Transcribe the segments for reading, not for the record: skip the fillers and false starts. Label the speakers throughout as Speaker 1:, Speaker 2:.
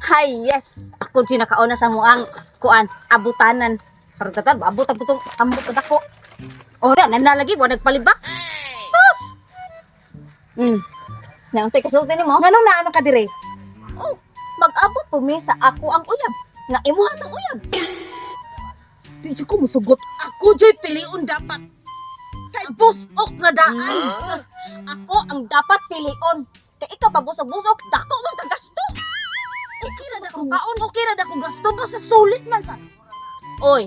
Speaker 1: Hi, yes. Ako dyan nakauna sa muang kuan, abutanan. Saragatan, abutan ko tong tambok ko dako. Oh, na nanalagi, wa nagpalibak. Sus! Naunsay kasulti nimo?
Speaker 2: Nganong naa man ka dire?
Speaker 1: Oh, mag-abot po mi sa ako ang uyab. Nga imuha sa uyab.
Speaker 2: Di jud ko musugot. Ako jud pilion dapat. Kay busok na daan.
Speaker 1: Sus, ako ang dapat pilion. Kay ikaw pa busog-busog, dako man kagasto.
Speaker 2: Okay ra na kaon, okay ra na ko gasto basta sulit man sa.
Speaker 1: Oy,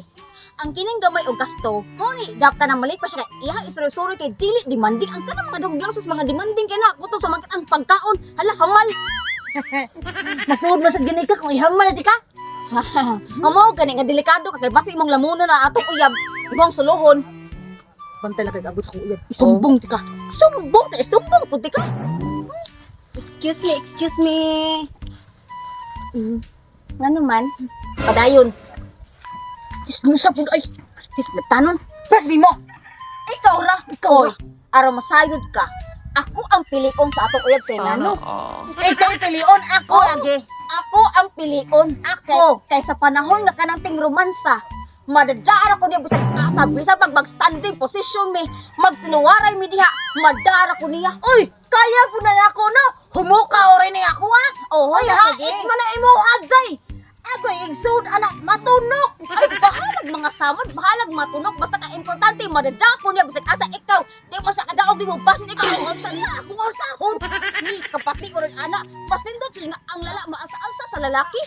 Speaker 1: ang kining gamay og gasto, mo ni dap ka na mali pa siya kay iyang isuri-suri kay dili demanding ang kanang mga duglang sus mga demanding kay na kutob sa mga ang pagkaon. Hala hamal.
Speaker 2: Masuod man sa gini ka kung ihamal di ka.
Speaker 1: Mao gani nga delikado ka kay basi imong lamunon na atong uyab, imong suluhon.
Speaker 2: Bantay lang kay abot sa kong uyab. Isumbong ti ka.
Speaker 1: Sumbong kay sumbong pud ka. Excuse me, excuse me. Ngano man? Padayon.
Speaker 2: Isnusa pud ay.
Speaker 1: Tis tanon.
Speaker 2: Press mo.
Speaker 1: Ikaw ra.
Speaker 2: Ikaw
Speaker 1: Oy,
Speaker 2: ra.
Speaker 1: aron masayod ka. Ako ang pilion sa atong uyab kay ngano.
Speaker 2: Ikaw pilion, ako lagi.
Speaker 1: Ako ang pilion.
Speaker 2: Ako.
Speaker 1: Kay sa panahon nga kanang ting romansa, madadara ko niya bisag asa bisag pag mag-standing position mi, magtinuwaray mi diha, madara ko niya.
Speaker 2: Uy, kaya po na ako no. Humuka ore ni ako ah.
Speaker 1: Oh,
Speaker 2: Uy, hait man na imo adzay. Ako igsood anak matunok.
Speaker 1: Ay, bahalag mga samod, bahalag matunok. Basta ka importante, madadara ko niya bisag asa ikaw. Di mo siya kadaog, di mo basin ikaw. Ang sa
Speaker 2: Sa ako ang sahod.
Speaker 1: ni kapati ko rin ana. Pasindot siya nga ang lala, maasa-asa sa lalaki.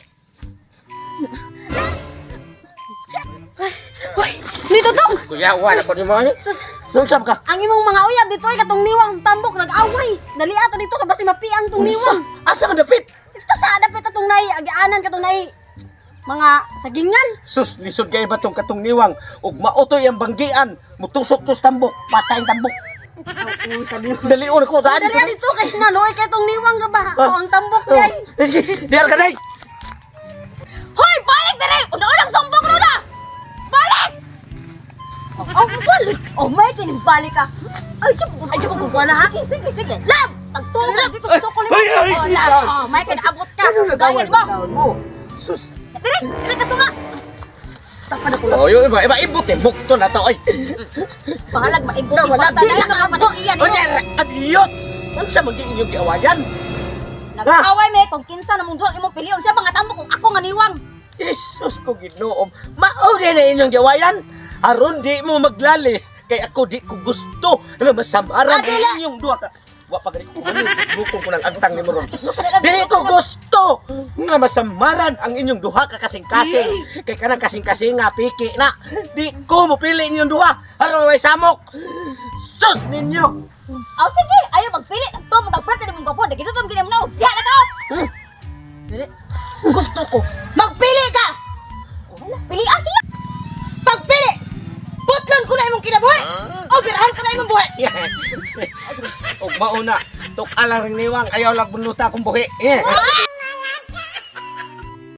Speaker 1: Ay, uy, nito tong!
Speaker 3: Kuya, wala ko ni mo ani.
Speaker 1: Sus,
Speaker 3: Unsa ka?
Speaker 1: ang imong mga uyab dito ay katong niwang tambok nag-away. Dali ato dito kay basi mapiang tong niwang.
Speaker 3: Asa man dapit?
Speaker 1: Ito sa dapit atong nay agianan katong nay mga sagingan.
Speaker 3: Sus, lisod kay ba tong katong niwang ug mautoy ang banggian, mutusok tos tambok, patay ang tambok.
Speaker 1: Oo, sabi.
Speaker 3: Dalion ko daan.
Speaker 1: Dali dito kay naloy kay tong niwang ra ba? O ang tambok
Speaker 3: Oh,
Speaker 1: day.
Speaker 3: sige, diar ka day.
Speaker 1: Hoy, balik dire! Una-unang sumbong runa. Balik! Oh, balik. Oh, may kini balik ka. Ay, tsuk, ay, tsuk, kukuha na ha. Sige, sige, sige. Lab! Tagtugan dito, tukol mo.
Speaker 3: Ay, ay,
Speaker 1: Oh, lab. Oh, may kini abot ka.
Speaker 3: Ano
Speaker 1: Dayon mo.
Speaker 3: mo? Sus.
Speaker 1: Dire, dire ka tunga. Tapan ako.
Speaker 3: Oh, yo iba iba ibot eh, bukto na to ay.
Speaker 1: Bahalag maibot
Speaker 2: Na, wala,
Speaker 1: basta
Speaker 2: di
Speaker 1: dahil
Speaker 2: na
Speaker 1: mga panaiyan
Speaker 3: Unya, adiot. Unsa man inyong giawayan?
Speaker 1: Nag-away me kung kinsa namong duha imong pilion siya mga tambok kung ako nga niwang.
Speaker 3: Jesus ko Ginoo. Mao di na inyong giawayan. Aron di mo maglalis kay ako di ko gusto nga masamaran
Speaker 2: Adila!
Speaker 3: inyong duha ka. Wa pa gani ko lukong ko ng agtang nimo ron. Di ko gusto nga masamaran ang inyong duha ka kasing-kasing. Kay kanang kasing-kasing nga piki na. Di ko mopili inyong duha. Aron way samok. Sus ninyo.
Speaker 1: Aw sige, ayaw magpili. Nagtumo tag pwede nimong gwapo. Dagito tong ginam na. Diha na ka.
Speaker 2: Gusto ko. Magpili ka.
Speaker 1: Wala, pili siya.
Speaker 2: Pagpili. Putlon ko na imong kinabuhi. O birahan ko na imong buhi.
Speaker 3: Og mauna, tuk-alang ring niwang ayaw lang bunuta akong buhi. Eh.